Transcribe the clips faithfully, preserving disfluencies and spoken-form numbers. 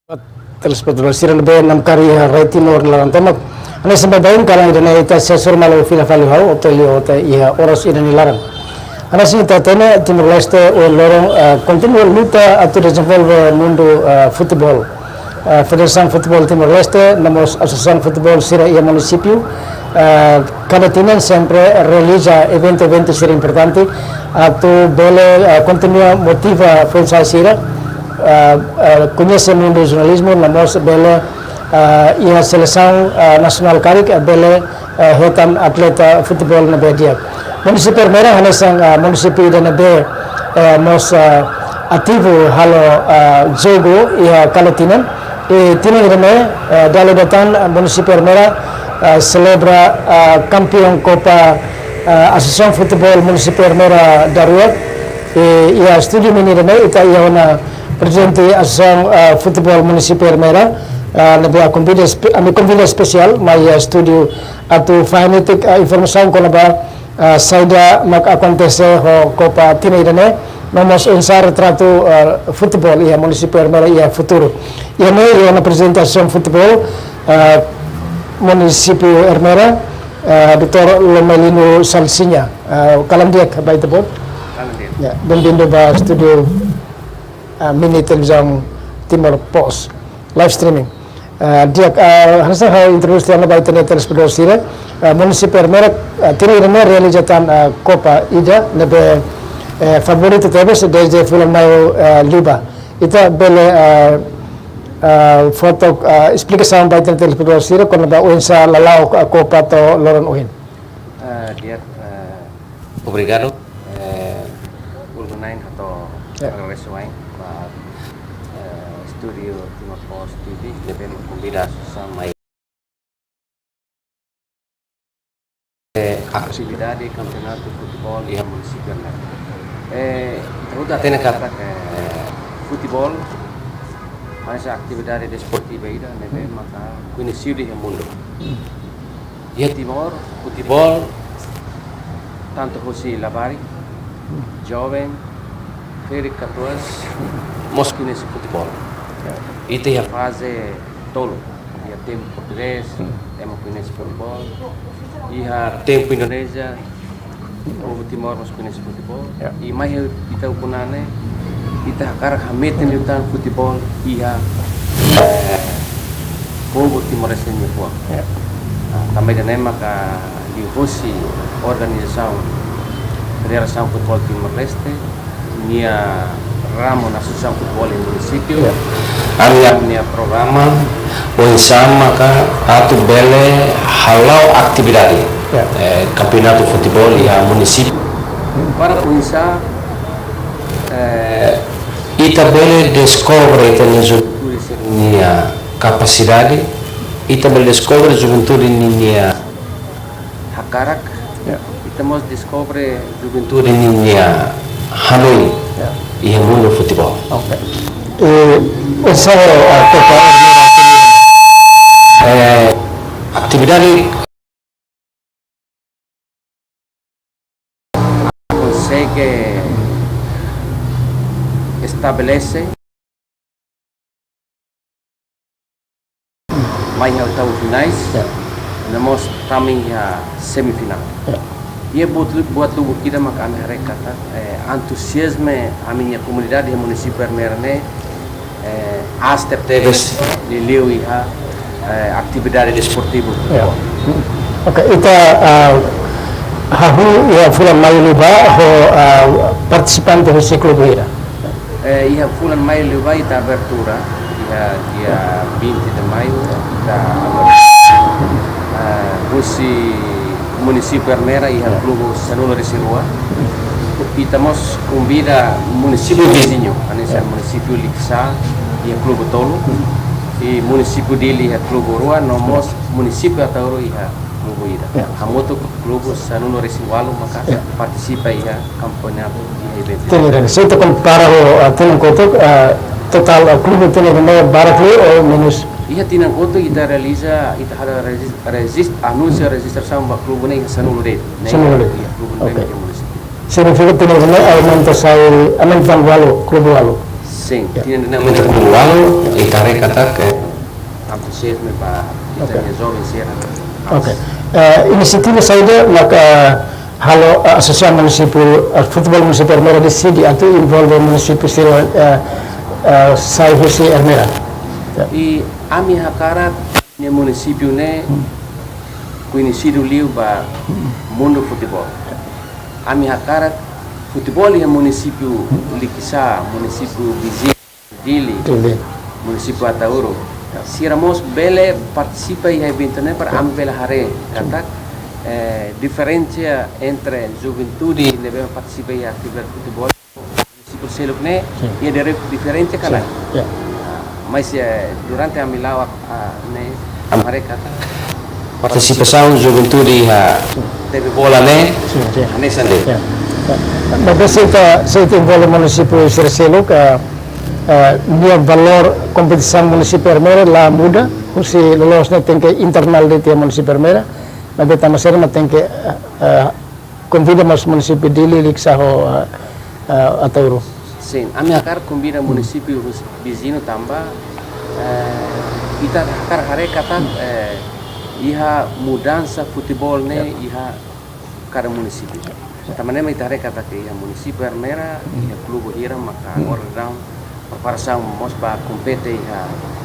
Telespetadór sira ne'ebé namkari iha Rai Timor nia laran tomak. Hanesan baibain kalan ida-ne'e ita sei hasoru malu fila fali ho ha'u, Otélio Hota, iha oras ida-ne'e nia laran. Hanesan ita hatene, Timor-Leste ohin loron, eh, kontinua luta atu dezenvolve mundu, eh, futeból. Eh, Federasaun Futeból Timor-Leste, no mós asosiasaun futeból sira iha munisípiu, eh, kada tinan sempre realiza eventu-eventu sira importante atu bele, eh, kontinua motiva foinsa'e sira, eh, eh, koñese mundu jornalizmu, no mós bele, eh, iha selesaun, eh, nasionál karik, eh, bele, eh, hetan atleta futeból ne'ebé di'ak. Munisípiu Ermera hanesan, eh, munisípiu ida ne'ebé, eh, mós, eh, ativu halo, eh, jogu iha kada tinan. I tinan ida-ne'e, eh, dala ida tan, eh, munisípiu Ermera, eh, selebra, eh, kampeaun Kopa, eh, Asosiasaun Futeból Munisípiu Ermera daruak. I iha estúdiu imi-nia ida-ne'e ita iha ona prezidente Asosiasaun, eh, Futeból Munisípiu Ermera, eh, ne'ebé ami konvida espe-, ami konvida espesiál mai iha estúdiu atu fahe netik, eh, informasaun kona-ba, eh, saida mak akontese ho Kopa tinan ida-ne'e, no mós oinsá retratu, eh, futeból iha munisípiu Ermera iha futuru. Iha ne'e iha ona prezidente Asosiasaun Futeból, eh, munisípiu Ermera, eh, doutór Lomelino Salsinha. Eh, kalan di'ak ba ita-boot. Kalan di'ak. Ya, bem-vindo ba estúdiu, eh, mini televizaun Timor Post. Live streaming. Eh, di'ak, eh, hanesan ha'u introdús tiha ona ba ita-nia telespetadór sira, eh, munisípiu Ermera, eh, tinan ida-ne'e realiza tan, eh, Kopa ida ne'ebé, eh, favoritu tebes dezde fulan Maiu, eh, liubá. Ita bele, eh, eh, fó took, eh, esplikasaun ba ita-nia telespetadór sira kona-ba oinsá lala'ok, eh, Kopa to'o loron ohin. Eh, di'ak, eh, obrigadu. Eh, uluk nanain hato'o, ya, agradese wa'in ba, eh, estúdiu Timor Post T V, ne'ebé mak konvida sira mai, eh, atividade kampeonatu futeból iha munisípiu Ermera. Eh, ita hotu hatene katak, eh, futeból hanesan atividade desportiva ida ne'ebé maka koñesidu iha mundu. Iha Timor, futeból, tantu husi labarik, joven, ferik katuas, mós koñese futeból. Ita iha faze tolu, iha tempu portugés, ema koñese futeból, iha tempu Indonézia, povu Timor mós koñese futeból. Ya. I mai iha ita ukun-an ne'e, ita hakarak hametin liután futeból iha, eh, povu Timor-Leste nia fuan. Ya. Ah, tanba ida-ne'e maka liuhosi organizasaun Federasaun Futeból Timor-Leste, nia ramu Asosiasaun Futeból iha munisípiu. Ya. Ami, ami-nia programa, oinsá maka atu bele hala'o atividade, ya, eh, kampeonatu futeból iha munisípiu. Para oinsá, eh, ita bele deskobre ita-nia juventude sira-nia kapasidade, ita bele deskobre juventude ninia hakarak, ya, ita mós deskobre juventude ninia hanoin, ya, iha mundu futeból. Oke. Eh, oinsá, eh, Kopa, eh, atividade konsege estabelese mai iha oitavu finais, ya, no mós tama iha semifinál. Ya. Iha buat lu-, buat lubuk ida maka ami haree katak, eh, entuziazmu ami-nia komunidade iha munisípiu Ermera ne'e, eh, aas tebetebes liuliu iha, eh, atividade desportiva. Ya. Oke, ita, ah, hahú iha fulan Maiu liubá ho, ah, partisipante husi klube hira? Eh, iha fulan Maiu liubá ita abertura, iha dia vinte de Maio, ita abertura, eh, husi munisípiu Ermera iha, ya, klube sanulu-resin-rua. Ita mós konvida munisípiu viziñu, hanesan, ya, munisípiu Likisá, iha klube tolu. I munisípiu Dili iha klube rua, no mós munisípiu Ataúro iha klube ida. Ya. Hamutuk klube sanulu-resin-ualu maka, ya, partisipa iha kampeonatu iha eventu. Tinan ida-ne'e, se ita kompara ho, ah, tinan kotuk, ah, totál, ah, klube tinan ida-ne'e barak liu ou menus? Iha tinan kotuk ita realiza, ita halo rejis-, rejis-, anúnsiu rejistrasaun ba klube ne'e iha sanulu de'it. Ne'e, sanulu de'it. Iha klube ne'e, oke, iha munisípiu. Signifika tinan ida-ne'e aumenta sai, aumenta tan ualu, klube ualu? Sin, ya, tinan dinamika. Lalu, ita haree katak, eh, antuziazmu ba ita, oke, nia joven sira. Oke. Eh, inisiativa saida maka halo, eh, Asosiasaun Munisípiu, eh, Futeból Munisípiu Ermera deside atu envolve munisípiu sira, eh, eh, sai husi Ermera? Ya. I ami hakarak nia munisípiu ne'e, hmm, koñesidu liu ba, hmm, mundu futeból. Ami hakarak futeból iha munisípiu, hmm, Likisá, munisípiu viziñu, Dili, Dili, munisípiu Ataúro, sira mós bele partisipa iha eventu ne'e para, ya, ami bele haree, sin, katak, eh, diferensa entre juventude ne'ebé partisipa iha atividade futeból, munisípiu seluk ne'e, sin, iha dire-, diferensa, sin, kalan. Ya. Ah, mas, eh, durante ami la'o, ah, ne'e, am- ami haree katak partisipasaun juventude iha, sin, tempu bola ne'e, sin, sin, hanesan de'it. Ya. Ya. Maibé se ita, se ita envolve munisípiu sira seluk, eh, eh, nia valór kompetisaun munisípiu Ermera la muda, husi loloos ne'e tenke internál de'it iha munisípiu Ermera, maibé tanba sira mak tenke, eh, eh, konvida mós munisípiu Dili, Likisá ho, eh, eh, Ataúro. Sin, ami hakarak konvida, hmm, munisípiu hus-, viziñu tanba, eh, ita hakarak haree katak, hmm, eh, iha mudansa futeból ne'e, ya, iha kada munisípiu. Ya. Tanba ne'e mak ita haree katak iha munisípiu Ermera, hmm, iha klube hira maka, hmm, agora daudaun preparasaun mós ba kompete iha,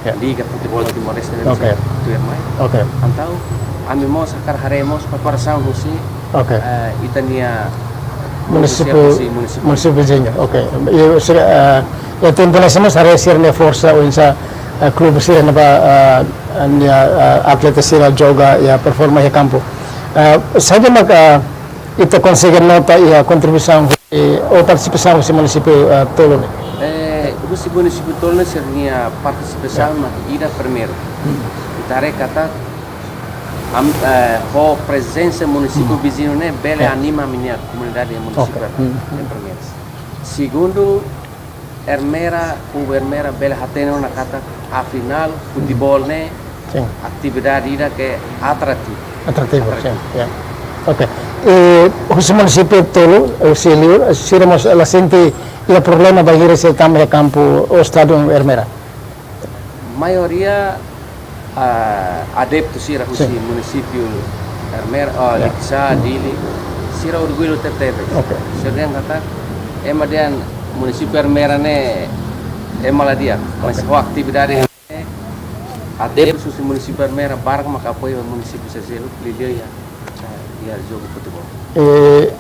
ya, Liga Futeból Timor-Leste ne'ebé, oke, sei tuir mai. Oke. Entaun ami mós hakarak haree mós preparasaun husi, oke, eh, ita-nia munisípiu, husi munisípiu, munisípiu viziñu. Oke. I sira, eh, iha tempu hanesan ne'e mós haree sira-nia forsa oinsá, eh, klube sira-nia ba, eh, nia, eh, atleta sira joga, iha performa iha kampu. Eh, saida maka ita konsege nota iha kontribuisaun, eh, ou partisipasaun husi munisípiu, eh, tolu ne'e? Eh, husi munisípiu tolu ne'e sira-nia partisipasaun, ya, mak ida primeiru. Hmm. Ita haree katak, am-, eh, ho prezensa munisípiu, hmm, viziñu ne'e bele, ya, anima ami-nia komunidade munisípiu, oke, hmm, ne'e primeiru. Segundu, Ermera, povu Ermera bele hatene ona katak afinál futeból ne'e, sin, atividade ida ke atrativu. Atrativu, sin, atrativu, ya. Oke. I husi munisípiu tolu, husi liur, sira mós la sente iha problema bainhira sira tama iha kampu ou estádiu Ermera? Maioria, ah, adeptu sira husi, sin, munisípiu Ermera, ah, ya, Likisá, hmm, Dili, sira orgullu tebetebes. Oke. Sira dehan katak, ema dehan munisípiu Ermera ne'e ema la di'ak, mas, oke, ho atividade ne'e, adeptu husi munisípiu Ermera barak maka apoia munisípiu sira seluk, liuliu iha, eh, iha jogu futeból. Eh,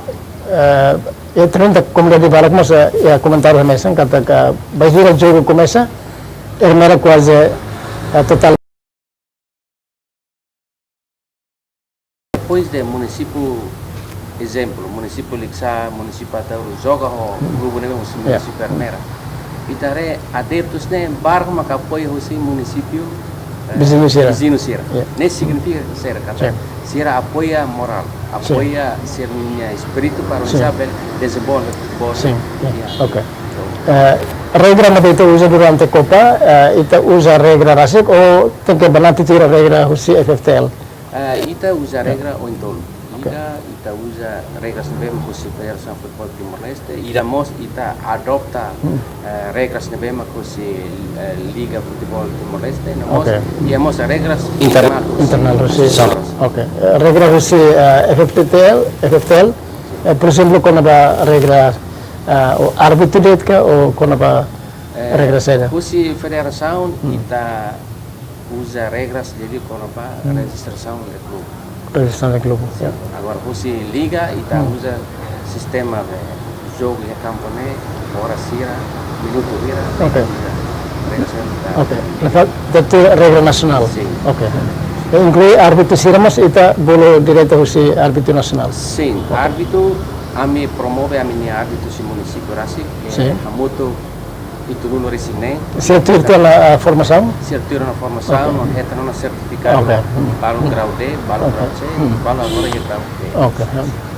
eh, iha trinta komunidade barak mós, eh, iha komentáriu hanesan katak bainhira jogu komesa, Ermera kuaze, eh, totál. Depois de munisípiu, ezemplu, munisípiu Likisá, munisípiu Ataúro joga ho, hmm, klube ne'ebé husi, ya, munisípiu Ermera. Ita haree adeptus ne'e barak maka apoiu husi munisípiu, eh, viziñu sira. Viziñu sira. Ya. Ne'e signifika sira katak, sin, sira apoia morál, sin, apoia sira-nia espíritu para, sin, oinsá bele dezenvolve futeból. Sin, ya. Ya. Oke. Eh, regra ne'ebé ita uza durante Copa, eh, ita uza regra rasik ou tenke banati tuir regra husi F F T L? Eh, ita uza, ya, regra oin tolu. Oke. Ida, ita uza regras ne'ebé mak husi Federasaun Futeból Timor-Leste, ida mós ita adota, hmm, eh, regras ne'ebé mak husi, eh, Liga Futeból Timor-Leste, no mós, oke, iha mós regras, inter-, internál husi. Internál husi. Oke. Eh, regra husi, eh, F F T L, F F T L, eh, por ezemplu, kona-ba regra, eh, ou árbitru de'it ka, ou kona-ba, eh, regra saida? Husi federasaun, hmm, ita uza regras liuliu kona-ba, hmm, rejistrasaun de klube. Rejistrasaun de klube, ya. Agora, husi liga, ita, hmm, uza sistema de jogu iha kampu ne'e, oras hira, minutu hira, oke, regra sira, oke. Ita, ita tuir regra nasionál. Sin. Oke. Inklui árbitru sira mós ita bolu direta husi árbitru nasionál. Sin, oke, árbitru, ami promove ami-nia árbitru husi munisípiu rasik, eh, sin, hamutuk hitunulu resin neen. Sira tuir tiha ona, ah, formasaun? Sira tuir ona formasaun, oke, no hetan ona sertifikadu, oke, balu grau D, balu, oke, grau C, hmm, balu agora iha grau D. Oke.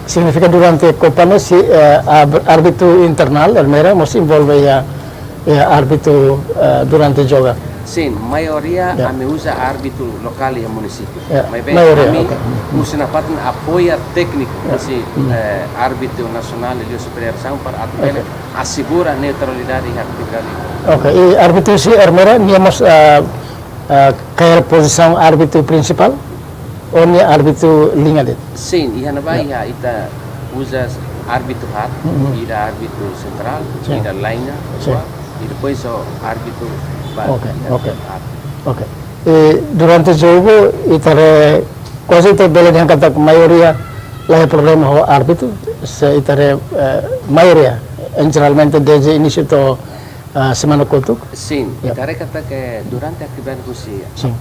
Signifika durante Copa ne'e, si, eh, ab-, árbitru internál, Ermera, mós envolve iha, iha árbitru, eh, durante joga? Sin, maioria Ya. ami uza árbitru lokál iha munisípiu. Ya, Maibé maioria, ami oke. husi nafatin apoia tékniku, Ya. husi Hmm. eh, árbitru nasionál liuhusi federasaun para atu bele Oke. asegura neutralidade iha atividade. Oke, i árbitru husi Ermera, nia mós ah, ah, kaer pozisaun árbitru prinsipál? Ou nia árbitru liña de'it? Sin, iha ne'ebá Ya. iha ita uza árbitru haat, Mm-mm. ida árbitru sentrál, Sin. ida liña, Sin. rua, i depois só árbitru ba Oke, oke. haat. Oke. I durante jogu, ita haree, kuaze ita bele dehan katak maioria la iha problema ho árbitru, se ita haree eh, maioria, en jeralmente dezde inísiu to'o ah, semana kotuk. Sin, Ya. ita haree katak durante atividade husi Sin.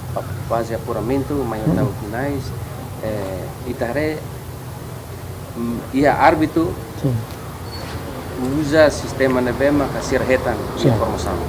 faze apuramentu, maior Mm. tau finais, eh, ita haree mm, iha árbitru Sin. uza sistema ne'ebé maka sira hetan Sin. informasaun.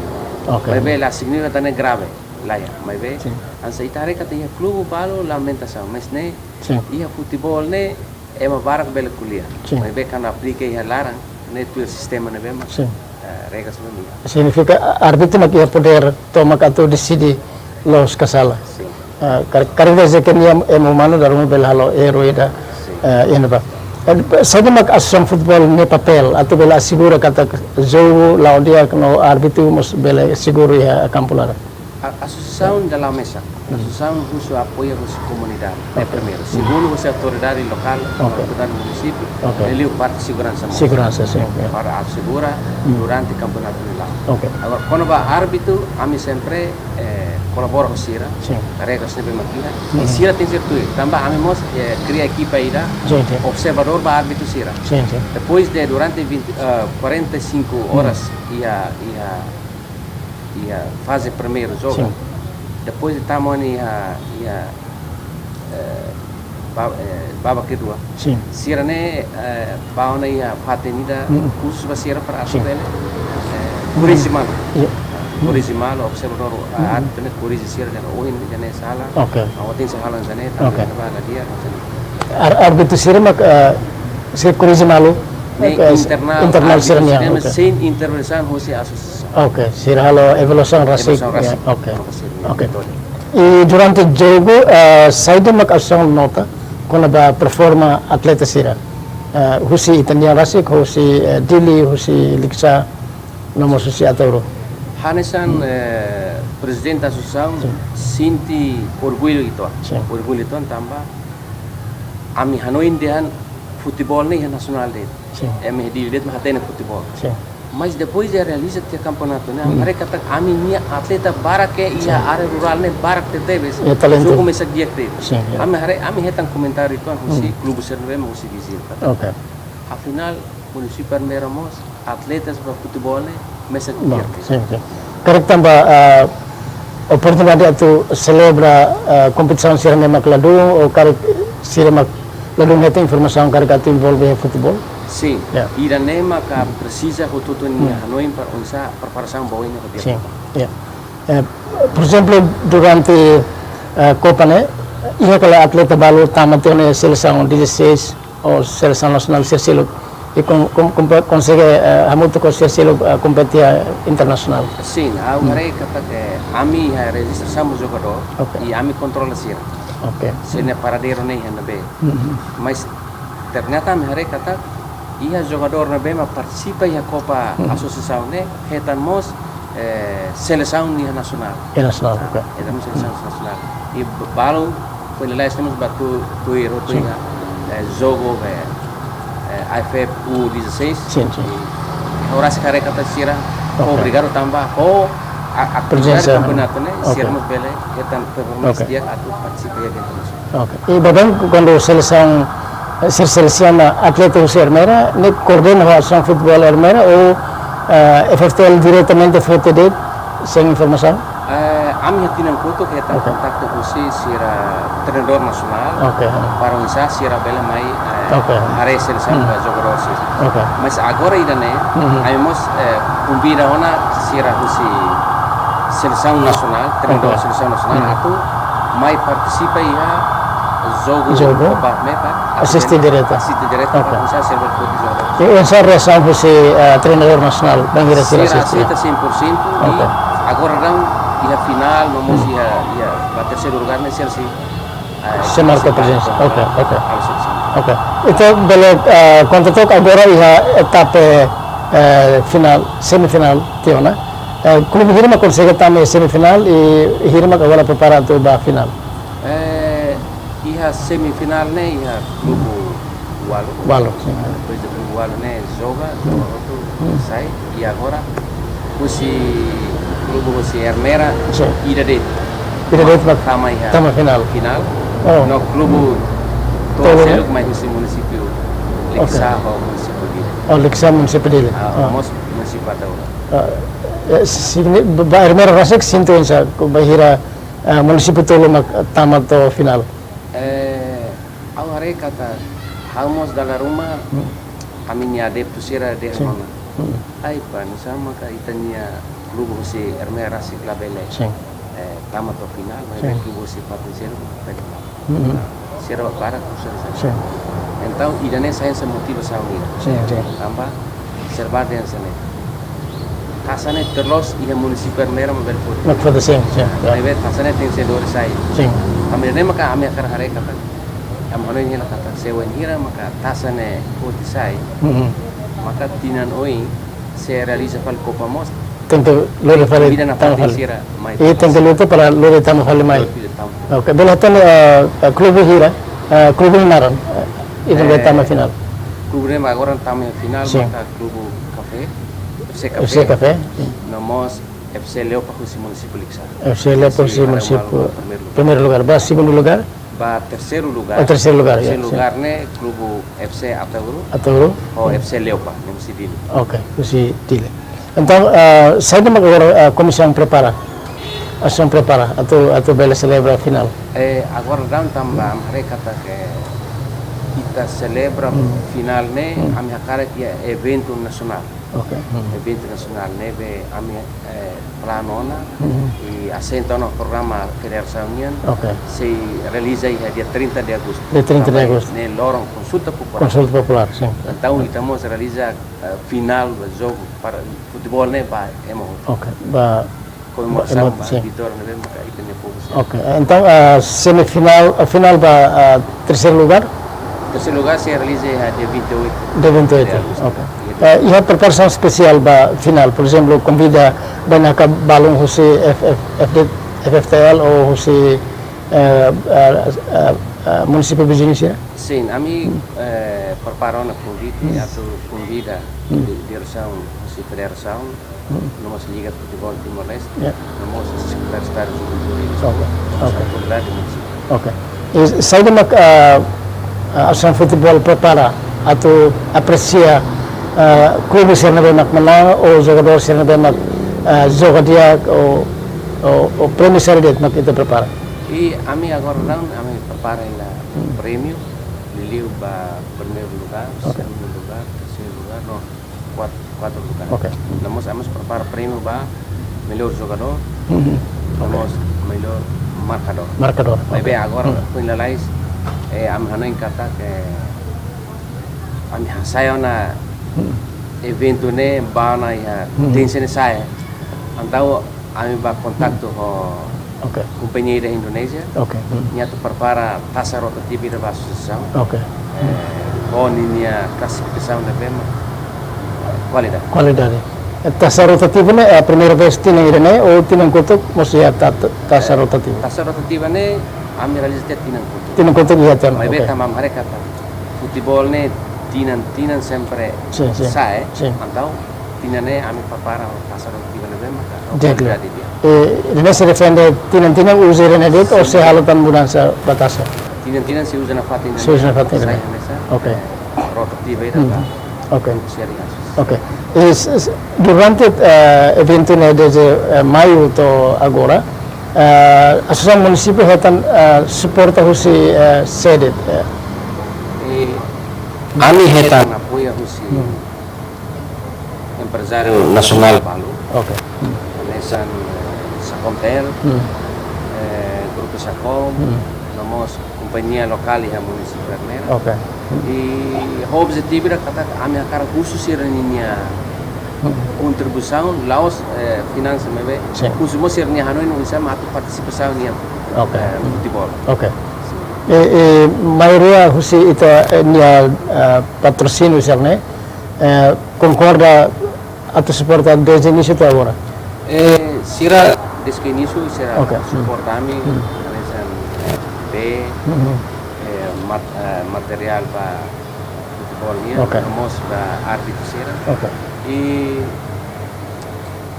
Oke. Maibé la signifika katak ne'e grave, la iha, maibé Sin. hanesan ita haree katak iha klube balu lamentasaun, mas ne'e Sin. iha futeból ne'e ema barak bele ko'alia. Sin. Maibé kuandu aplika iha laran, ne'e tuir sistema ne'ebé mak Sin. eh, regras ne'ebé mak iha. Signifika ah, árbitru mak iha podér tomak atu deside loos ka sala. Sin. Ah, kar-, karik dezde ke nia ema umanu, dala ruma bele halo erru ida Sin. eh, iha ne'ebá. Eh, saida mak asosiasaun futeból nia papél atu bele asegura katak jogu la'o di'ak no árbitru mós bele seguru iha kampu laran? A- Asosiasaun dala mesak. Asosiasaun husu apoiu husi komunidade. Ne'e Oke. primeiru. Segundu, husi autoridade lokál, Oke. autoridade munisípiu, Oke. liuliu parte seguransa mós. Seguransa, sin, ya. Para asegura Hmm. durante kampeonatu ne'e la'o. Oke. Agora, kona-ba árbitru, ami sempre eh, kolabora ho sira. Sin. Regras ne'ebé mak iha. Hmm. I sira tenke ser tuir. Tanba ami mós eh, kria ekipa ida, Sin, sin. observadór ba árbitru sira. Sin, sin. Depois de durante vinte, eh, quarenta e cinco Hmm. horas iha, iha, iha faze primeiru jogu. Sin. Depois de tama iha, iha eh, ba, eh, baba kedua. Sin. Sira ne'e eh, bá ona iha fatin ida Mm. khusus ba sira para atu Sin. bele eh, korrije malu. Ya. Korrije malu, observadór haat ne'e korrije sira dehan ohin ida-ne'e sala. Oke. Ha'u tenke sala hanesan ne'e, Oke. tanba la di'ak hanesan ne'e. Ar-, árbitru sira mak eh, sira korrije malu. Ne'e Eh, internál, internál sira-nian, sistema oke. Sin intervensaun husi asosiasaun. Oke, sira halo evaluasaun rasik. Evaluasaun rasik. Ya, oke. Rasik, Oke. betul. I durante jogu, eh, saida mak asosiasaun nota kona-ba performa atleta sira? Eh, husi ita-nian rasik, husi eh, Dili, husi Likisá, no mós husi Ataúro. Hanesan eh, prezidente asosiasaun Sin. sente orgullu uitoan. Sin. Orgullu uitoan tanba ami hanoin dehan futeból ne'e iha nasionál de'it. Sin. Ema iha Dili de'it mak hatene futeból. Sin. Mas depois de realiza tiha kampeonatu ne'e, Mm. haree katak ami-nia atleta barak ke iha Sin. área rurál ne'e barak tebetebes. Ya, talentu. Jogu mesak di'ak tebes. Sin, ya. Ami haree, ami hetan komentáriu uitoan husi Mm. klube sira-ne'ebé mak husi viziñu. Oke. Afinál, munisípiu Ermera mós atletas ba futeból ne'e mesak Bom, di'ak tebes. sin, sin. Karik tanba ah, oportunidade atu selebra ah, kompetisaun sira-ne'e mak ladún, ou karik sira mak ladún hetan informasaun karik atu envolve iha futeból? Sin, Ya. ida-ne'e maka presiza hotu-hotu nia Hmm. hanoin para oinsá preparasaun ba oin ne'e hotu. Sin, ya. Eh, por ezemplu, durante eh, Kopa ne'e, iha kala atleta balu tama tiha ona iha selesaun dezasseis ou selesaun nasionál sira seluk. I kon-, kon-, kon-, konsege eh, hamutuk ho sira seluk eh, kompete iha internasionál. Sin, ha'u Hmm. haree katak ami iha rejista sama jogadór, Oke. i ami kontrola sira. Oke. Sira-nia paradeiru ne'e iha ne'ebé. Mhm. Mas ternyata ami haree katak iha jogadór ne'ebé mak partisipa iha Kopa Mhm. Asosiasaun ne'e hetan mós eh, selesaun iha nasionál. Iha nasionál, oke. Hetan mós selesaun nasionál. I b-, balu foin lalais ne'e mós bá tuir, tuir, tuir Sin. iha eh, jogu eh, eh, A F F U dezasseis. Sin, sin. I ha'u rasik haree katak sira Oke. obrigadu tanba ho a, a Prezensa. Kampeonatu ne'e, Oke. sira mós bele hetan performance Oke. di'ak atu partisipa iha eventu nasionál. Oke. I baibain kuandu selesaun, eh, sira selesiona atleta husi Ermera, ne'e koordena ho Asosiasaun Futeból Ermera ou eh, F F T L diretamente foti de'it, sein informasaun? Eh, ami iha tinan kotuk hetan Oke. kontaktu husi sira treinadór nasionál Oke. para oinsá sira bele mai eh, Oke. haree selesaun Hmm. ba jogadór sira. Oke. Mas agora ida-ne'e, Mhm. ami mós eh, konvida ona sira husi selesaun nasionál, treinadór Oke. selesaun nasionál, Hmm. atu mai partisipa iha jogu Jogu. Kopa ne'e para Asiste diretu. Asiste diretu Oke. para oinsá sira bele foti jogadór. I oinsá reasaun husi eh, treinadór nasionál bainhira sira Sira asiste? Aseita cem por cento i Oke. agora daudaun Iha finál, no mós iha, iha ba terseiru lugar ne'e sira sei, eh, sei marka prezensa. Oke, oke. Halo selesaun. Oke. Entaun, bele, eh, konta took agora iha etapa, eh, finál, semifinál tiha ona. Eh, klube hira mak konsege tama iha semifinál i hira mak agora prepara atu ba finál? Eh, iha semifinál ne'e iha klube ualu. Ualu, sin. Ah, depois de klube ualu ne'e joga, joga hotu, sai, i agora husi klube husi Ermera, sin, ida de'it. Ida de'it mak tama iha, tama finál. Finál. Oh. No klube tolu, tolu ne'e? Seluk mai husi munisípiu Likisá ho munisípiu Dili. Oh, Likisá, munisípiu Dili. Ah, oh, mós munisípiu Ataúro. Ah, eh, si, si, ba, ba Ermera rasik sintu oinsá, bainhira, ah, munisípiu tolu mak tama to'o finál? Eh, ha'u haree katak ha'u mós dala ruma, hmm, ami-nia adeptu sira dehan, sin, ona. Hmm. Ai, pá, nusá maka ita-nia klube husi Ermera rasik labele, sin, eh, tama to'o finál, maibé, sin, klube husi fatin seluk bele tama. Hmm. Sira barak kusa di sana. Sin. Entaun, ida-ne'e sai hanesan motivasaun ida. Sin, sin. Tanba sira bá dehan hanesan ne'e. Taça ne'e terloos iha munisípiu Ermera mak bele foti. Mak foti, sin, sin, ya. Maibé taça ne'e tenke ser dori sai. Sin. Ami ne'e maka ami hakarak haree katak, ami hanoin hela katak se wainhira maka taça ne'e foti sai, mm-mm, maka tinan oin sei realiza fali Copa mós. Tenke lori fali, konvida nafatin, tama fali, sira mai. I tenke luta para lori tama fali mai. Lori fali tama. Oke, bele hatene, eh, eh, klube hira, eh, klube naran, eh, ida ne'ebé, eh, tama finál? Klube ne'ebé agora tama finál, sin, maka klube Café, F C Café. F C Café, sin. No mós F C Leopa husi munisípiu Likisá. F C Leopa husi, husi munisípiu, primeiru lugar. Primeiru lugar. Ba segundu lugar? Ba terseiru lugar. Oh, terseiru lugar, ya, sin. Terseiru lugar ne'e klube F C Ataúro. Ataúro. Ho, hmm, F C Leopa, ne'e husi Dili. Oke, husi Dili. Entaun, ah, saida mak agora, ah, komisaun prepara? Asosiasaun prepara atu, atu bele selebra finál? Eh, agora daudaun tanba, hmm, ami haree katak ita selebra, hmm, finál ne'e, hmm, ami hakarak iha eventu nasionál. Oke. Hmm. Eventu nasionál ne'ebé ami, eh, planu ona, hmm, i asenta ona programa federasaun nian, oke, sei realiza iha dia trinta de agostu. Dia trinta de agostu. Tanba ne'e loron konsulta populár. Konsulta populár, sin. Entaun, ita mós realiza, eh, finál ba jogu para futeból ne'e ba ema hotu. Oke, ba komemorasaun, emosi, ba, sin, vitória ne'ebé maka ita-nia povu sira. Oke, entaun, ah, semifinál, ah, finál ba, ah, terseiru lugar? Terseiru lugar sei realiza iha dia vinte e oito. Dia vinte e oito, de agostu. Oke. Iya. Eh, iha preparasaun espesiál ba finál, por ezemplu, konvida bainaka balun husi F F, F D, F F T L ou husi, eh, ah, ah, ah, munisípiu viziñu sira? Sin, ami, hmm, eh, prepara ona konvite, hmm, atu konvida, hmm, di-, diresaun husi federasaun, hmm, no mós Liga Futeból Timor-Leste, ya, no mós Sekretáriu Estadu Juventude i Desportu, oke, oke, autoridade munisipál. Oke. I saida mak, ah, ah, Asosiasaun Futeból prepara atu apresia, ah, klube sira ne'ebé mak manán ou jogadór sira ne'ebé mak, ah, joga di'ak ou, ou, ou prémiu saida de'it mak ita prepara? I ami agora daudaun, ami prepara hela, hmm, prémiu, liuliu ba primeiru lugar, oke, segundu lugar, terseiru lugar, no kuat-, kuatru lugar. Oke. No mós ami prepara prémiu ba mellór jogadór, mhm, no, oke, mós mellór markadór. Markadór, maibé, oke, agora, hmm, foin lalais, eh, ami hanoin katak, eh, ami hasai ona, hmm, eventu ne'e ba ona iha, hmm, potensiál ne'e sa'e. Entaun ami bá kontaktu ho, oke, kompañia ida Indonézia. Oke. Hmm. Nia atu prepara taça rotativa ida ba asosiasaun. Oke. Eh, ho ninia klasifikasaun ne'ebé mak kualidade. Kualidade. Eh, taça rotativa ne'e, eh, primeira vez tinan ida-ne'e ou tinan kotuk mós iha ta-, ta-, taça, eh, rotativa? Taça rotativa ne'e ami realiza tiha tinan kotuk. Tinan kotuk iha tiha ona, maibé, oke, tanba ami haree katak futeból ne'e tinan, tinan sempre, sin, sin, sa'e, sin, entaun tinan ne'e ami prepara taça rotativa ne'ebé maka, di'ak, kualidade di'ak. Eh, ida-ne'e sei defende tinan-tinan uza ida-ne'e de'it ou, sin, sei halo tan mudansa ba taça? Tinan-tinan sei uza nafatin, sei uza nafatin, sai, ya, hanesan, oke, eh, rotativa ida, hmm, ba, oke, grupu sira ida. Oke. I s-, s-, durante, eh, eventu ne'e dezde, eh, maiu to'o agora, eh, Asosiasaun Munisípiu hetan, eh, suporta husi, eh, sé de'it, eh? I ami hetan apoiu husi, hmm, emprezáriu nasionál balu. Oke. Hmm. Hanesan, eh, Sakomtel, hmm, eh, Grupu Sakom, hmm, no mós kompañia lokál iha munisípiu Ermera. Oke. Hmm. I ho objetivu ida katak ami hakarak husu sira-ninia kontribuisaun, la'ós, eh, finansa maibé, sin, husi mós sira-nia hanoin oinsá mak atu partisipasaun iha, ok, eh, futebol. Ok. Sin. I, i maioria husi ita, eh, nia, eh, patrosíniu sira-ne'e, eh, konkorda atu suporta dezde inísiu to'o agora? Eh, sira dezde inísiu sira, hmm, suporta ami, hmm, hanesan, eh, bee, hmm, eh, mat-, eh, materiál ba futebol nian, ok, no mós ba árbitru sira. Ok. I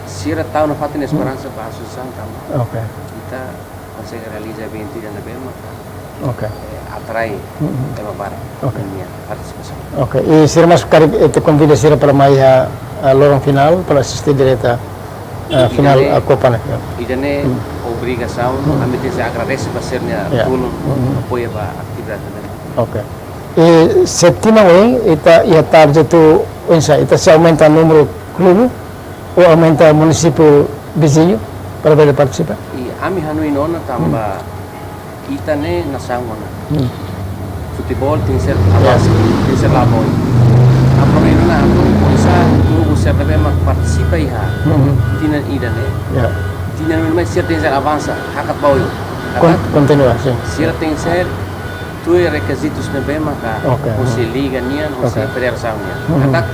sira tau nafatin, hmm, esperansa ba asosiasaun tanba, ok, ita konsege realiza eventu ida ne'ebé maka, ok, eh, atrai, hmm, ema barak, ok, nia partisipasaun. Ok, i sira mós karik ita konvida sira para mai iha, ah, loron finál para asisti direta, ah, i finál, ida-ne'e, ah, Kopa ne'e. Ya. Ida-ne'e, hmm, obrigasaun, hmm, ami tenke agradese ba sira-nia, ya, tulun, hmm, apoiu ba atividade ne'e. Ok. I se tinan oin ita iha target atu oinsá, ita sei aumenta númeru klube ou aumenta munisípiu viziñu para bele partisipa? I ami hanoin ona tanba, hmm, ita ne'e nasaun ona. Hmm. Futebol tenke ser, ya, avansa, tenke ser la boy. Ami hanoin ona atu oinsá klube sira ne'ebé mak partisipa iha, hmm, tinan ida-ne'e. Ya. Tinan oin mai sira tenke ser avansa, hakat ba oin. Kon-, hakat, kontinua, sin. Sira tenke ser tuir rekizitus ne'ebé maka, ok, husi, hmm, liga nian, husi, ok, federasaun nian. Hmm. Katak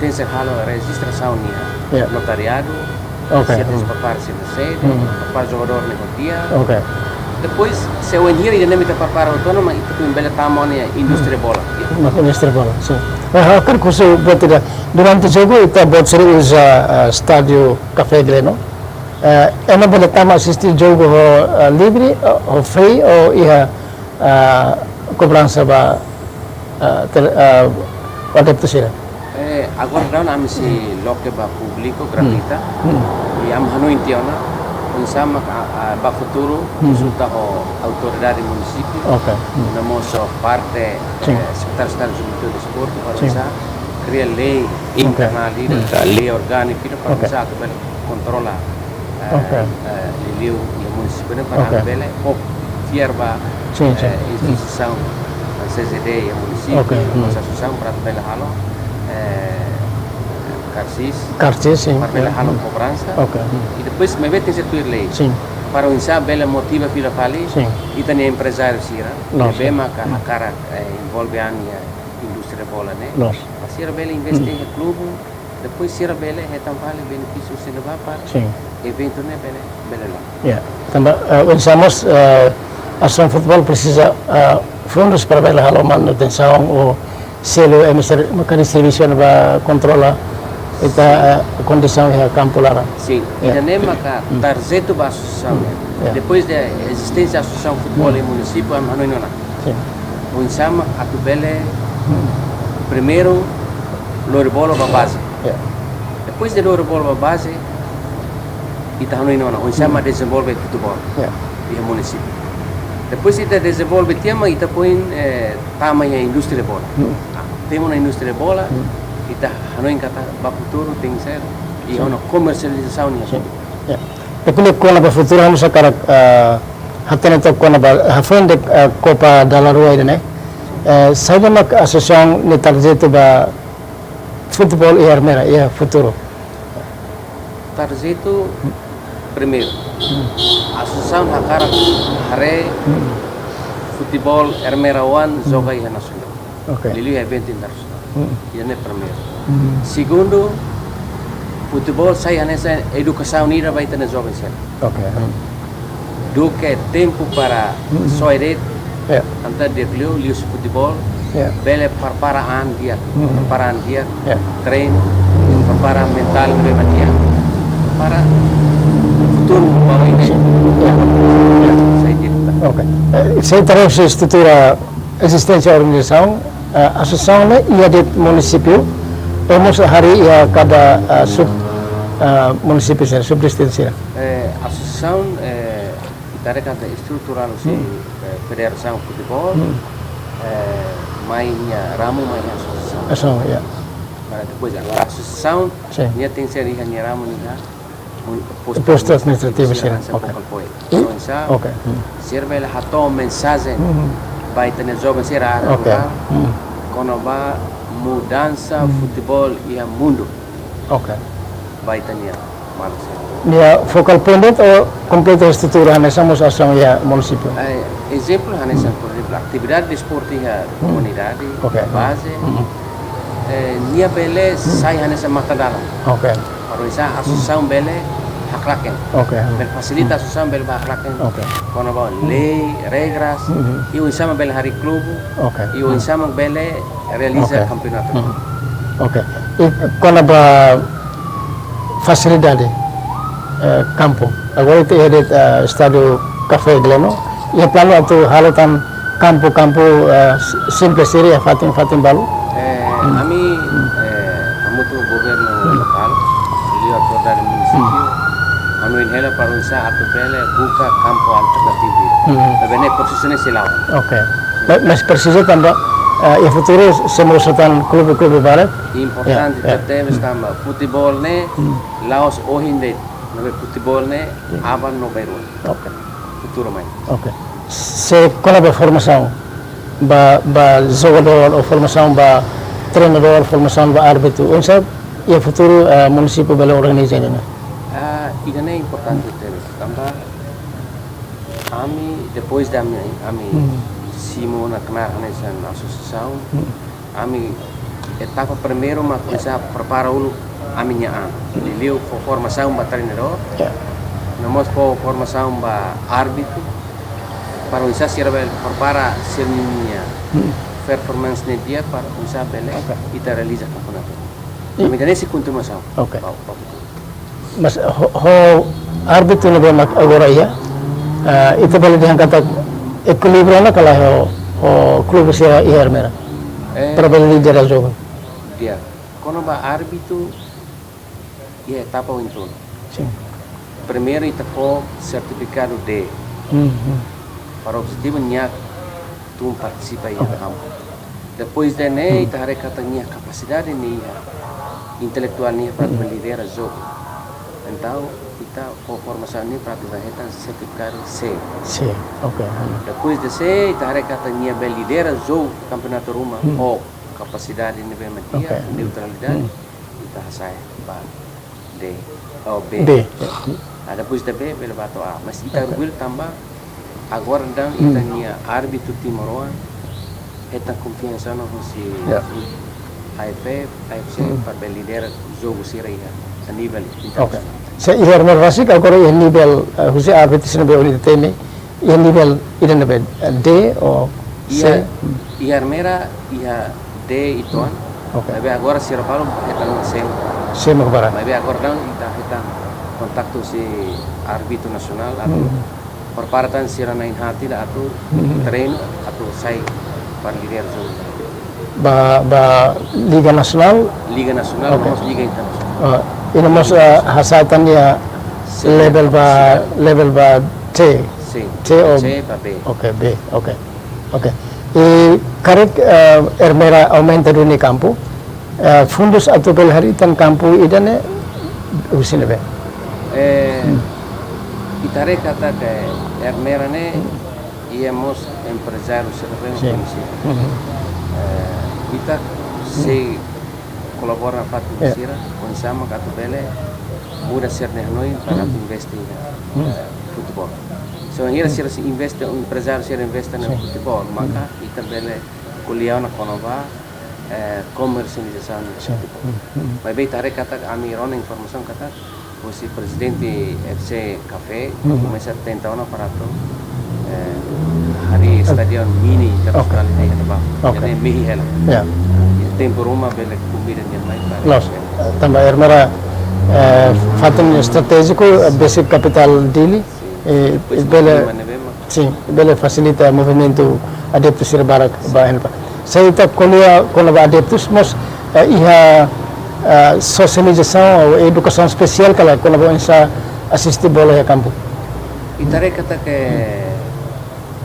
tenke ser halo rejistrasaun nian. Ya. Notariadu, ok, sira tenke, hmm, prepara sira-nia sede, hmm, prepara jogadór ne'e ho di'ak. Ok. Depois, se oin hira ida-ne'e mak ita prepara hotu ona, mak ita tenke bele tama ona iha indústria bola. Mak indústria bola, sin. Eh, ha'u hakarak husu buat ida. Durante jogu ita-boot sira uza, eh, estádiu Café Greno. Eh, ema bele tama asisti jogu ho, eh, livre, eh, ho free, ou iha, eh, kobransa ba, eh, tel-, eh, adeptu sira? Eh, agora daudaun ami sei, hmm, loke ba públiku, hmm, gratuita. Hmm. I ami hanoin tiha ona, oinsá mak, ah, ah, ba futuru, hmm, konsulta ho autoridade munisípiu. Ok. Hmm. No mós ho parte, sin, eh, Sekretáriu Estadu Juventude i Desportu, para, sin, oinsá kria lei, ok, internál ida, hmm, lei orgániku ida, para, ok, oinsá atu bele kontrola, eh, ok, eh, liuliu iha munisípiu ne'e para, ok, bele, ou fiar ba, sin, sin, eh, hmm, instituisaun, eh, C J D iha munisípiu, ok, hmm, asosiasaun para bele halo, eh, karsis, karsis, sin, para bele, ya, halo, hmm, kobransa. Ok, hmm. I depois maibé tenke ser tuir lei. Sin. Para oinsá bele motiva fila fali, sin, ita-nia emprezáriu sira, loos, ne'ebé, ya, maka, hmm, hakarak, eh, envolve an iha indústria bola ne'e. Loos. Para sira bele investe, hmm, iha klube, depois sira bele hetan fali benefísiu sira ba para, sin, eventu ne'e bele, bele la'o. Ya, tanba, eh, oinsá mós, eh, asosiasaun futebol presiza, eh, fundus para bele halo manutensaun ou selu, eh, mester mekanismu servisu ba kontrola ita, sin, eh, kondisaun iha kampu laran. Sin, ya, ida-ne'e maka, hmm, target ba asosiasaun. Hmm. Ya. Depois de ezisténsia asosiasaun futebol, hmm, iha munisípiu, ami hanoin ona. Sin. Oinsá mak atu bele, hmm, primeiru, lori bola ba baze. Ya. Depois de lori bola ba baze, ita hanoin ona oinsá mak, hmm, dezenvolve futebol, ya, iha munisípiu. Depois ita dezenvolve tiha mak ita foin, eh, tama iha indústria bola. Hmm. Ah, tama iha indústria bola, hmm, ita hanoin katak ba futuru tenke ser iha, sin, ona komersializasaun nian. Sin. Ya. Tapi liu kona-ba futuru, ha'u mós hakarak, eh, hatene took kona-ba, eh, hafoin de'it, eh, Kopa dala rua ida-ne'e. Eh, saida mak asosiasaun nia target ba futebol iha Ermera iha futuru? Target primeiru, hmm, asosiasaun hakarak haree, hmm, futebol Ermera oan, hmm, joga iha nasionál. Ok. Liuliu eventu internasionál. Hmm. Ida-ne'e primeiru. Hmm. Segundu, futebol sai hanesan edukasaun ida ba ita-nia joven sira. Ok. Hmm. Duké tempu para, hmm, soe de'it, ya, entaun di'ak liu, liuhusi futebol, ya, bele prepara an di'ak, hmm, prepara an di'ak, ya, treinu, hmm, prepara mentál ne'ebé di'ak, para futuru ba oin. Sin. Ya. Ya. Sai de'it. Ok. Eh, se terus estrutura ezisténsia organizasaun, eh, asosiasaun ne'e iha de'it munisípiu, ou mós harii iha kada, eh, sub, eh, munisípiu sira, sub-distritu sira? Eh, asosiasaun, eh, ita haree katak estruturál husi, hmm, eh, Federasaun Futebol, hmm, eh, mai nia ramu mai iha asosiasaun. Asosiasaun, ya. Para depois agora asosiasaun, sin, nia tenke ser iha nia ramu nia mun-, postu, postu administrativu administrativu sira, sira, ok, focal point. I, oinsá, ok, hmm, sira bele hato'o mensajen, hmm, ba ita-nia joven sira, ok, rurál, hmm, kona-ba mudansa, hmm, futebol iha mundu. Ok. Ba ita-nia maluk sira. Nia focal point de'it ou kompletu estrutura hanesan mós asaun iha munisípiu? Eh, ezemplu hanesan, por ezemplu, atividade desportu iha komunidade, Ok. Baze, eh, nia bele sai hanesan matadalan. Ok. Para oinsá asosiasaun bele haklaken. Ok. Bele fasilita asosiasaun bele ba haklaken. Ok. Kona-ba lei, regras, i oinsá mak bele harii klube, Ok. i oinsá mak bele realiza Ok. kampeonatu. Ok. I kona-ba fasilidade, eh, kampu. Agora ita iha de'it, eh, estádiu Café Gleno. Iha planu atu halo tan kampu-kampu, eh, s-, simples sira iha fatin-fatin balu? Eh, ami, eh, hamutuk ho governu lokál, liuliu autoridade munisípiu, hanoin hela para oinsá atu bele buka kampu alternativu. Maibé ne'e prosesu ne'e sei la'o. Ok. Ma-, mas presiza tanba, eh, iha futuru sei mosu tan klube-klube barak? Importante, ya, ya. Tebes tanba futeból ne'e la'ós ohin de'it, maibé futeból ne'e aban no bainrua. Ok. Futuru mai. Ok. Se kona-ba formasaun ba, ba jogadór ou formasaun ba treinadór, formasaun ba árbitru, oinsá iha futuru, eh, munisípiu bele organiza ne'e? Ah, ida-ne'e importante tebes. Tanba ami, depois de ami, ami simu ona knaar hanesan asosiasaun, ami etapa primeiru mak oinsá prepara uluk ami-nia an. Liuliu fó formasaun ba treinadór, Ya. no mós fó formasaun ba árbitru, para oinsá sira bele prepara sira-nia performance ne'e di'ak para oinsá bele Ok. ita realiza kampeonatu. I- Ami ida-ne'e sei kontinuasaun. Ok. Ba, ba futuru. Mas ho, ho árbitru ne'ebé mak agora iha, ah, ita bele dehan katak ekilíbriu ona ka lae ho, ho klube sira iha Ermera? Eh, Para bele lidera jogu. Di'ak. Kona-ba árbitru iha etapa oin tolu. Sin. Primeiru ita fó sertifikadu D. Hmm, hmm. Para objetivu nia tun partisipa iha Ok. kampu. Depois de ne'e, Hmm. ita haree katak nia kapasidade nia iha, intelektuál nia para Hmm. lidera jogu. Entaun, ita fó formasaun nia para atu hetan sertifikadu C. C, ok. Hmm. Depois de C, ita haree katak nia bele lidera jogu kampeonatu ruma, Hmm. ho kapasidade ne'ebé mak di'ak, Ok. neutralidade, Hmm. ita hasa'e ba D, oh, B. B. Ah, depois de B, bele ba to'o A. Mas ita Ok. orgullu tanba agora daudaun Hmm. ita-nia árbitru timoroan hetan konfiansa ona husi Ya. A F F, A F C Hmm. para bele lidera jogu sira iha a nivel Ok. internasionál. Se iha Ermera rasik agora iha nivel, eh, husi árbitru sira ne'ebé ohin ita temi, iha nivel ida ne'ebé, eh, D ou C? Iha, iha Ermera, iha D uitoan. Ok. Maibé agora sira balu hetan C. C mak barak. Maibé agora daudaun ita hetan kontaktu husi árbitru nasionál atu Hmm. prepara tan sira na'in-haat ida atu Hmm. treinu atu sai para lidera jogu. Ba, ba Liga Nasionál? Liga Nasionál, Ok. no mós Liga Internasionál. Ah, i no mós, ah, hasa'e tan nia C. level ba, C. level ba C. C. C ou C ba B. Ok, B, ok. Ok. I karik, eh, Ermera aumenta duni kampu, eh, fundus atu bele harii tan kampu ida-ne'e husi ne'ebé? Eh, Hmm. ita haree katak Ermera ne'e Hmm. iha mós emprezáriu sira ne'ebé Sin. koñesidu. Hmm. Eh, ita sei kolabora nafatin Ya. sira, oinsá mak atu bele muda sira-nia hanoin para Hmm. atu investe iha, Hmm. eh, futeból. Se wainhira Hmm. sira sei investe, emprezáriu sira investe iha Sin. futeból, maka Hmm. ita bele ko'alia ona kona-ba, eh, komersializasaun Sin. futeból. Hmm. Hmm. Maibé ita haree katak ami rona informasaun katak husi prezidente F C Café, Hmm. komesa tenta ona para atu, eh, harii Hmm. stadion mini internasionál Ok. iha Tabau. Ok. Jadi mehi hela. Ya. Iha tempu ruma bele konvida nia mai para Loos, tanba Ermera, eh, fatin estratéjiku, eh, besik kapitál Dili, Sin. eh, Depois bele, klima ne'ebé mak. Sin, bele fasilita movimentu adeptu sira barak ba N P. Se ita ko'alia kona-ba adeptus, mós, eh, iha, eh, sosializasaun ou edukasaun espesiál ka lae kona-ba oinsá asiste bola iha kampu? Ita haree katak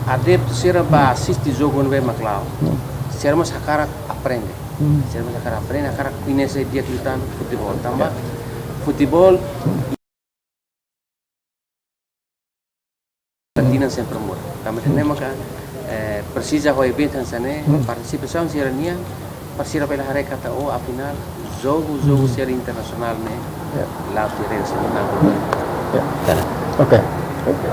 adeptu sira ba asiste jogu ne'ebé mak la'o. Hmm. Sira mós hakarak aprende. Hmm. Sira mós hakarak aprende, hakarak koñese di'ak liután futeból. Tanba Ya. futeból Latina sempre muda. Tanba ne'e maka, eh, presiza ho eventu hanesan ne'e, Hmm. partisipasaun sira-nian, Para sira bele haree katak, oh, afinál, jogu, jogu sira internasionál ne'e, ya, la'ós de'it sira tan. Ya. Oke.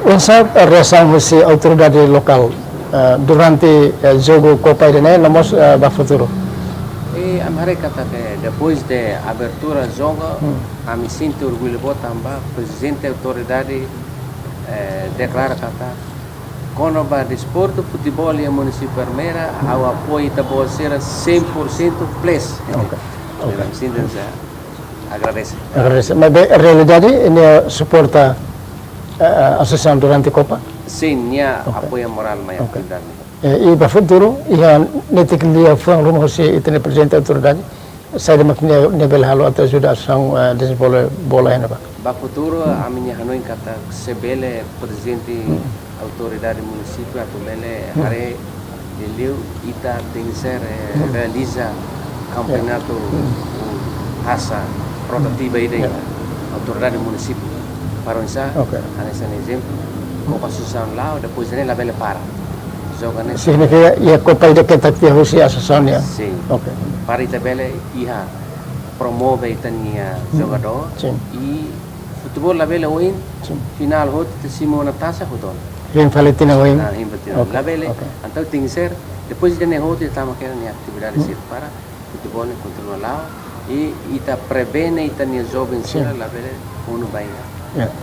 Oinsá reasaun husi autoridade lokál, eh, durante, eh, jogu Copa ida-ne'e, no mós, eh, ba futuru? Eh, ami haree katak, eh, depois de abertura jogu, ami sente orgullu boot tanba prezidente autoridade, eh, deklara katak, kona-ba desportu futeból iha munisípiu Ermera, ha'u apoia ita-boot sira cem por cento plus. Oke. Oke. Ami sente agradese. Agradese. Maibé realidade ne'e suporta, eh, asosiasaun durante Copa? Sin, nia apoia morál mai atividade. Eh, i ba futuru, iha netik lia fuan ruma husi ita-nia prezidente autoridade, saida mak nia, nia bele halo atu ajuda asosiasaun, eh, dezenvolve bola iha ne'ebá? Ba futuru, ami-nia hanoin katak se bele prezidente autoridade munisípiu atu bele haree liuliu ita tenke ser, eh, realiza kampeonatu hasa rotativu ida, autoridade munisípiu. Para oinsá, hanesan ezemplu, Copa asosiasaun la'o, depois ne'e labele para. Jogu ne'e signifika iha Copa ida ketak tiha husi asosiasaun nian? Sin. Oke. Para ita bele iha promove ita-nia jogadór. Sin. I futeból labele ohin, finál hotu ita simu ona taxa hotu ona. Hein fali tinan oin. Ah, hein fali tinan oin. Oke, labele, oke. Entaun tenke ser, depois ida-ne'e hotu ita tama kedas nia atividade sira para futeból ne'e kontinua la'o, i ita prevene ita-nia joven sira labele kona-ba iha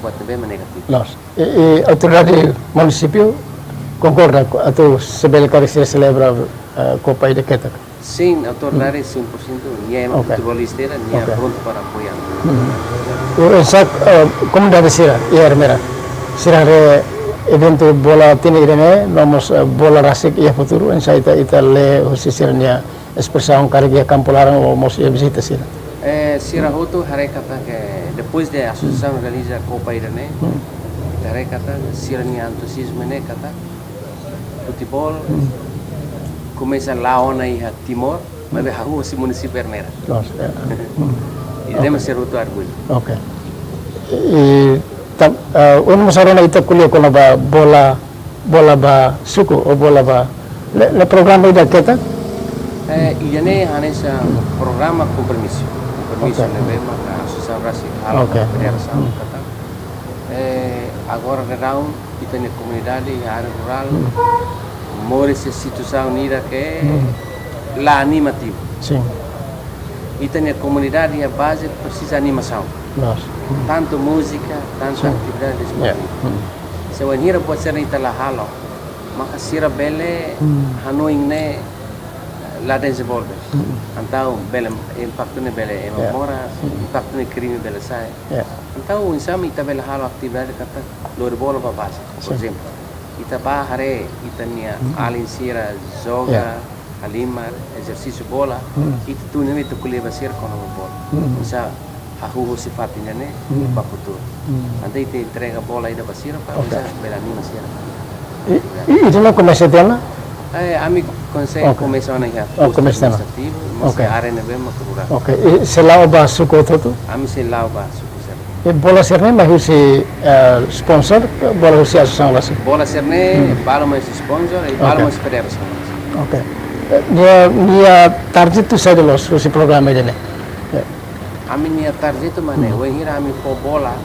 buat ne'ebé mak negativu. Loos. I, i autoridade munisípiu konkorda atu se bele karik sira selebra, eh, Copa ida ketak? Sin, autoridade cem por cento, nia ema futebolista, nia prontu para apoia. Oinsá, eh, komunidade sira iha Ermera, sira haree eventu bola tinan ida-ne'e, no mós, eh, bola rasik iha futuru, oinsá ita, ita lee husi sira-nia espresaun karik iha kampu laran ou mós iha vizita sira? Eh, sira hotu haree katak depois de asosiasaun realiza Copa ida-ne'e, ita haree katak sira-nia entuziazmu ne'e katak futeból komesa la'o ona iha Timor, maibé hahú husi munisípiu Ermera. Loos, ya. Ida-ne'e mak sira hotu orgullu. Oke. I, tam, eh, ohin mós rona ita ko'alia kona-ba bola, bola ba suku, ou bola ba, ne'e, ne'e programa ida ketak? Eh, ida-ne'e hanesan programa kompromisu. Kompromisu ne'ebé maka asosiasaun rasik halo, federasaun katak. Eh, agora daudaun ita-nia komunidade iha área rurál moris iha situasaun ida ke la animativu. Sin. Ita-nia komunidade iha baze presiza animasaun. Loos. Tantu múzika, tantu atividade desportiva. Se wainhira buat sira-ne'e ita la halo, maka sira bele hanoin ne'e la dezenvolve. Entaun bele impaktu ne'e bele ema moras, impaktu ne'e krime bele sa'e. Ya. Entaun oinsá mak ita bele halo atividade katak lori bola ba baze. Por ezemplu, ita bá haree ita-nia alin sira joga, halimar, ezersísiu bola, ita tun ne'e ita ko'alia ba sira kona-ba bola. Oinsá hahú husi fatin ne'e ba futuru. Entaun ita entrega bola ida ba sira para oinsá bele anima sira. I, i, ida-ne'e komesa tiha ona? Eh, ami komesa, komesa ona iha postu administrativu, mós iha área ne'ebé mak rurál. Oke, i sei la'o ba suku hotu-hotu? Ami sei la'o ba suku sira. I bola sira-ne'e mai husi, eh, sponsor, bola husi asosiasaun rasik? Bola sira-ne'e balu mai husi sponsor, i balu mai husi federasaun rasik. Oke. Eh, nia, nia target atu saida loos husi programa ida-ne'e? Ya. Ami-nia target mak ne'e, wainhira ami fó bola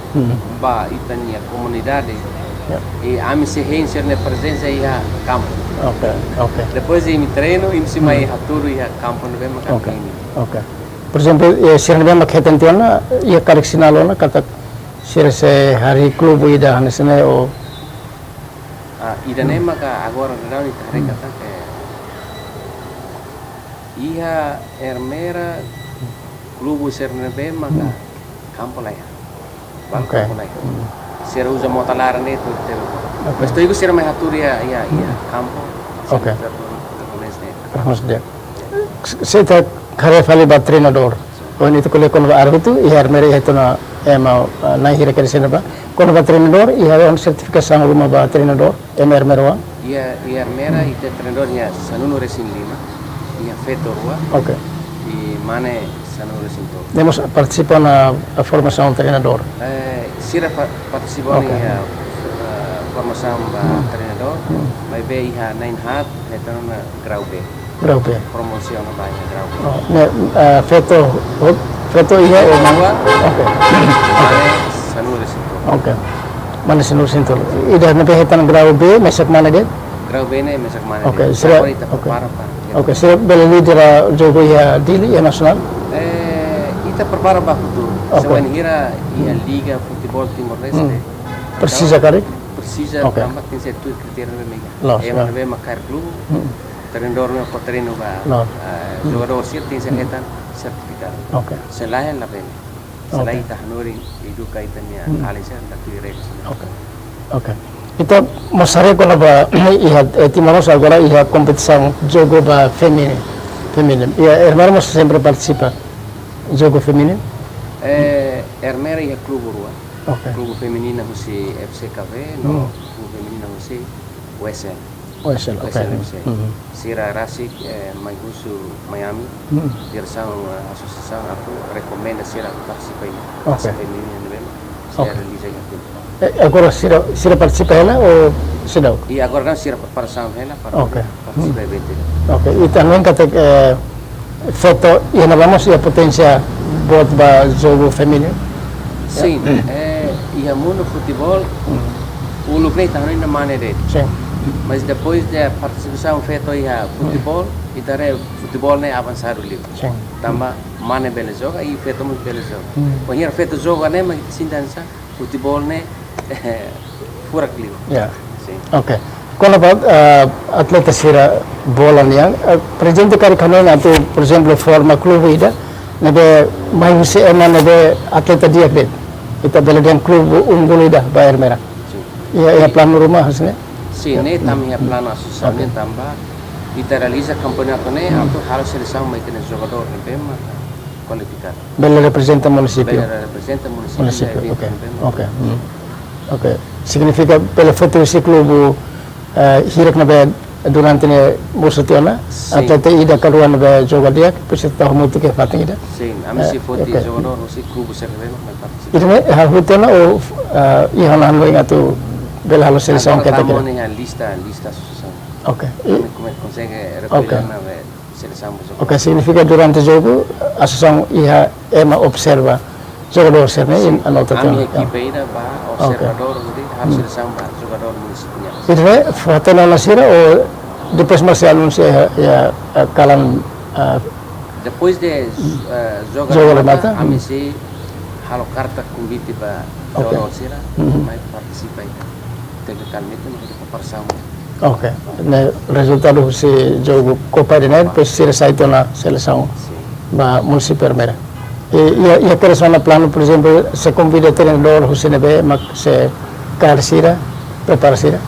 ba ita-nia komunidade, i ami sei hein sira-nia prezensa iha kampu. Oke, oke. Depois de imi treinu, imi sei mai hatudu iha kampu ne'ebé mak ami hein. Oke. Por ezemplu, eh, sira ne'ebé mak hetan tiha ona, iha karik sinál ona katak sira sei harii klube ida hanesan ne'e ou? Ah, ida-ne'e maka agora daudaun ita haree katak iha Ermera klube sira ne'ebé maka kampu la iha. Balu kampu la iha. Sira uza mota laran ne'e atu tebe. Oke. Mas to'o ikus sira mai hatudu iha, iha, iha kampu. Oke. Sira atu, atu, atu, atu, atu, Terus dia. Se ita haree fali ba treinadór. Ohin ita ko'alia kona-ba árbitru, iha Ermera iha tiha ona ema, eh, na'in hira kedas iha ne'ebá. Kona-ba treinadór, iha ona sertifikasaun ruma ba treinadór, ema Ermera oan? Iha, iha Ermera, ita treinadór iha sanulu-resin-lima, iha feto rua. Oke. I mane sanulu-resin-tolu. Ne'e mós partisipa ona formasaun treinadór? Eh, sira pa-, partisipa ona iha, eh, formasaun ba treinadór, maibé iha na'in haat, hetan ona grau B. Grau B. Promosiona ba iha Grau B. Oh, ne'e, eh, feto, oh, feto iha o man. Rua. Oke. Mane sanulu-resin-tolu. Oke. Mane sanulu-resin-tolu. Ida ne'ebé hetan Grau B, mesak mane de'it? Grau B ne'e mesak mane de'it. Oke, sira, agora ita, oke, prepara para. Oke, sira bele lidera jogu iha Dili, iha nasionál? Eh, ita prepara ba futuru. Oke. Se wainhira iha Liga Futeból Timor-Leste. Hmm. Presiza karik? Presiza, oke, tanba tenke ser tuir kritéria ne'ebé maka. Loos, ya. Ema ne'ebé mak kaer klube, hmm, treinadór ne'ebé fó treinu ba, loos, eh, hmm, jogadór sira tenke ser, hmm, hetan sertifikadu. Oke. Se lae labele. Se lae, oke, ita hanorin eduka ita-nia, hmm, alin sira atu iha regras. Oke. Oke. Ita mós haree kona-ba iha, eh, Timor mós agora iha kompetisaun jogu ba femini-, femininu. Iha Ermera mós sempre partisipa jogu femininu? Eh, Ermera iha klube rua. Oke. Klube feminina husi F C K V, no, hmm, klube feminina husi U S L. U S L, oke. U S L F C. Mhm. Sira rasik, eh, mai husu Miami, mhm, diresaun, eh, asosiasaun atu rekomenda sira atu partisipa iha, oke, fase feminina ne'ebé mak sira, oke, realiza iha tempu. Eh, agora sira, sira partisipa hela ou seidauk? I agora kan sira preparasaun hela para, oke, partisipa, hmm, eventu. Oke, ita hanoin katak, eh, feto iha ne'ebá mós iha poténsia boot ba jogu femininu? Sin, eh, iha mundu futeból, hmm, uluk ne'e ita hanoin mane de'it. Sin. Mas depois de partisipasaun feto iha, hmm, futeból, ita haree futeból ne'e avansadu liu. Sin. Tanba mane bele joga i feto mós bele joga. Hmm. Wainhira feto joga ne'e mak ita sente hanesan futeból ne'e, eh, furak liu. Ya. Sin. Oke. Kona-ba, eh, atleta sira bola nian, eh, prezidente karik hanoin atu, por ezemplu, forma klube ida, ne'ebé mai husi ema ne'ebé atleta di'ak de'it. Ita bele dehan klube unggul ida ba Ermera. Sin. Iha, iha planu ruma hanesan ne'e? Sin, ya, ne'e tanba iha, hmm, planu asosiasaun, oke, ne'e tanba ita realiza kampeonatu ne'e, hmm, atu halo selesaun mai ita-nia jogadór ne'ebé mak kualifikadu. Bele reprezenta munisípiu. Bele reprezenta munisípiu, munisípiu, iha eventu, oke, ne'ebé mak. Oke, hmm. Oke. Signifika bele foti husi klube, eh, hirak ne'ebé durante ne'e mosu tiha ona, sin, atleta ida ka rua ne'ebé joga di'ak, depois ita hamutuk iha fatin ida. Sin, ami, eh, sei foti, oke, jogadór husi klube sira ne'ebé mak mai partisipa. Ida-ne'e hahú tiha ona ou, eh, iha ona hanoin atu bele halo selesaun? Agora ketak tama kira ona iha lista, lista asosiasaun. Oke. I ami kome-, konsege, oke, rekolla ona be selesaun ba jogadór. Oke, signifika durante jogu, asosiasaun iha ema observa jogadór sira-ne'e, sin, i anota tiha ona. Ami ekipa ida ba, oke, observadór, hodi halo, hmm, selesaun ba jogadór munisípiu nian. Ida-ne'e fó hatene ona sira ou depois mak sei anunsia iha, iha, eh, kalan, eh, depois de, hmm, eh, jogu, jogu remata, remata, ami, hmm, sei halo karta konvite ba, oke, jogadór sira, hmm, mai partisipa iha teknikalmente, no preparasaun. Oke. Ne'e rezultadu husi jogu Kopa ida-ne'e, depois sira sai tiha ona selesaun, sin, ba munisípiu Ermera. I, iha, iha kedas ona planu, por ezemplu, sei konvida treinadór husi ne'ebé mak sei kaer sira, prepara sira?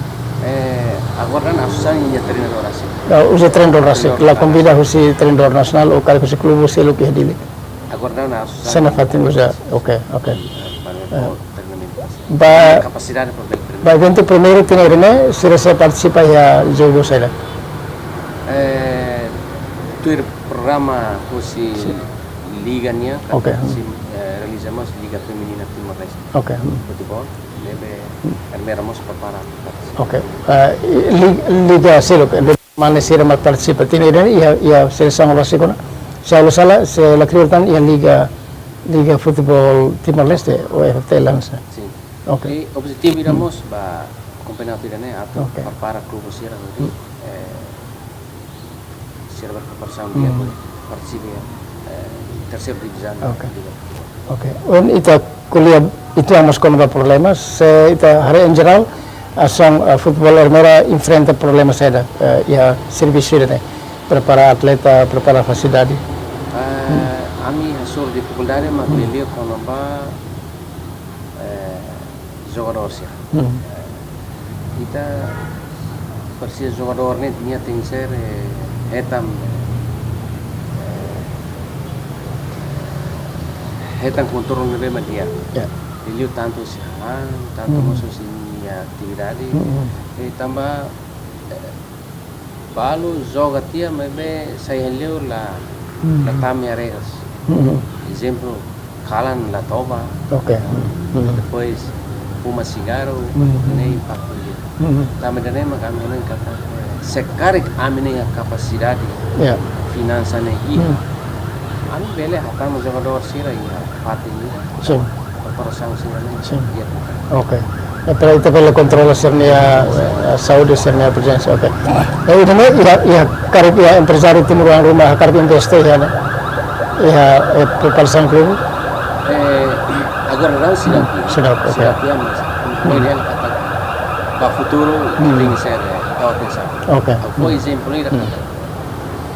Eh, agora ne'e asosiasaun iha treinadór rasik. Ah, uza treinadór rasik. Treinadór rasik. La konvida husi treinadór nasionál ou karik husi klube seluk iha Dili? Agora ne'e asosiasaun. Sei nafatin uza. Oke, oke. Para, eh, treinamentu rasik. Ba, kapasidade para bele treinamentu. Ba eventu primeiru tinan ida-ne'e, sira sei partisipa iha jogu saida? Eh, tuir programa husi, sin, liga nian, oke, hmm, sei, eh, realiza mós Liga Feminina Timor-Leste. Oke, hmm. Futeból, ne'ebé, hmm, Ermera mós prepara. Oke. Eh, li-, liga seluk, mane sira mak partisipa tinan ida-ne'e iha, iha selesaun rasik ona. Se ha'u la sala, se la kriol tan iha liga, Liga Futeból Timor-Leste, ou F F T L hanesan. Sin. Oke. I objetivu ida, hmm, mós ba kampeonatu ida-ne'e atu, oke, prepara klube sira hodi, hmm, eh, sira bele preparasaun, hmm, di'ak hodi partisipa, eh, terseiru divizaun, oke, Liga Futeból. Oke. Ohin ita ko'alia uitoan mós kona-ba problema, se ita haree em jerál, asosiasaun, eh, futeból Ermera enfrenta problema saida, eh, iha servisu ida-ne'e, prepara atleta, prepara fasilidade? Eh, hmm, ami hasoru difikuldade mak, hmm, liuliu kona-ba, eh, jogadór sira. Hmm. Eh, ita presiza jogadór ne'e nia tenke ser, eh, hetan, eh, hetan kontrolu ne'ebé mak di'ak. Ya. Liuliu tantu husi hahán, tantu, hmm, mós husi nia atividade. Hmm. I tanba, eh, balu joga tiha maibé sai hela liu la, hmm, la tama iha regras. Hmm. Ezemplu, kalan la toba. Oke. Hmm. Depois fuma sigarru, hmm, ne'e impaktu liu. Hmm. Tanba ida-ne'e mak ami hanoin katak, eh, Se karik ami-nia kapasidade, ya, finansa ne'e iha, hmm, ami bele hatama jogadór sira iha fatin ne'e. Sin. Preparasaun sira ne'e. Sin. Ya. Oke. Entaun ita bele kontrola sira-nia, eh, saúde, sira-nia prezensa. Oke. Eh, ida-ne'e iha, iha karik iha emprezáriu timoroan ruma karik investe iha ne'e. Iha, eh, preparasaun klube. Eh, agora daudaun seidauk. Seidauk, oke. Seidauk iha, mas, hmm, ha'u hanoin katak ba futuru, hmm, tenke ser, eh, tau atensaun. Oke. Ha'u fó, hmm, ezemplu ida, hmm, katak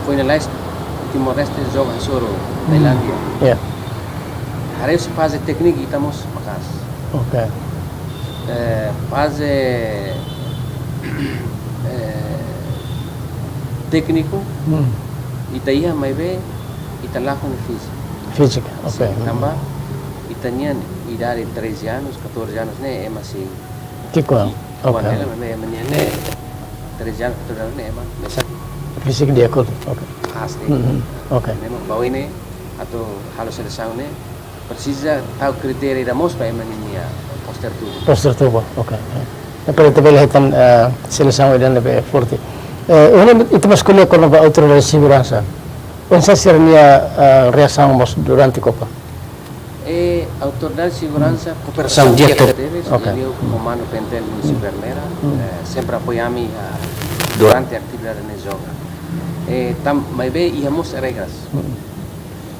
foin lalais Timor-Leste joga hasoru, hmm, Tailándia. Ya. Haree husi faze tékniku ita mós maka'as. Oke. Eh, faze, eh, tékniku, hmm, ita iha maibé ita lakon fíziku. Fíziku, oke. Sin, tanba ita-nia idade treze anos, catorze anos ne'e, ema sei ki'ikoan. Ki'ikoan, oke, hela, maibé ema-nia ne'e treze anos, catorze anos ne'e, ema mesak. Fíziku di'ak, oke. Asli. Mhm, oke. Ne'e mak ba oin ne'e, atu halo selesaun ne'e, presiza tau kritéria ida mós ba ema ninia poster tubuh. Poster tubuh, oke. Entaun ita bele hetan, eh, selesaun ida ne'ebé forte. Eh, ohin ita mós ko'alia kona-ba autoridade seguransa. Oinsá sira-nia, eh, reasaun mós durante Kopa? Eh, autoridade seguransa, hmm, kooperasaun di'ak tebes, oke, liuliu, hmm, komandu P N T L munisípiu, hmm, Ermera, hmm, eh, sempre apoia ami, ah, durante atividade ne'e joga. Eh, tanba maibé iha mós regras. Hmm.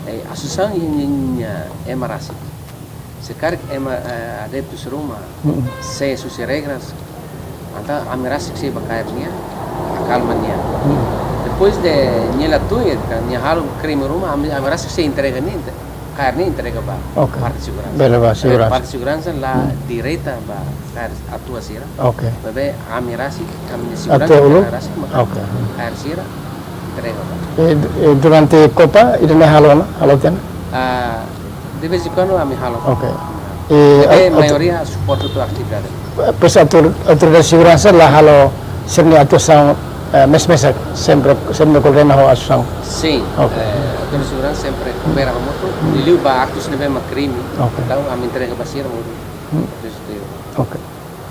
Eh, asosiasaun iha ninia ema rasik. Se karik ema, eh, adeptus ruma, hmm, sees husi regras, entaun ami rasik sei bá kaer nia, akalma nia. Hmm. Depois de nia la tuir, ka nia halo krime ruma, ami, ami rasik sei entrega nia, entre-, kaer nia entrega ba, oke, parte seguransa. Bele ba seguransa. Parte seguransa la, hmm, direta ba kaer atua sira. Oke. Maibé ami rasik, ami-nia seguransa, até ulun? Ami rasik, maka, oke, kaer sira, entrega ba. Eh, eh, durante Kopa, ida-ne'e halo ona, halo tiha ona? Ah, de vez em quando ami halo. Oke. Eh, maibé, au-, au-, maioria suporta toda atividade. Pois autor-, autoridade seguransa la halo sira-nia atuasaun, eh, mes-mesak, sempre, sempre koordena ho asosiasaun. Sin, oke, eh, autoridade seguransa sempre koopera hamutuk, hmm, liuliu ba aktus ne'ebé mak krime. Oke. Entaun ami entrega ba sira, hmm, rezultadu. Oke.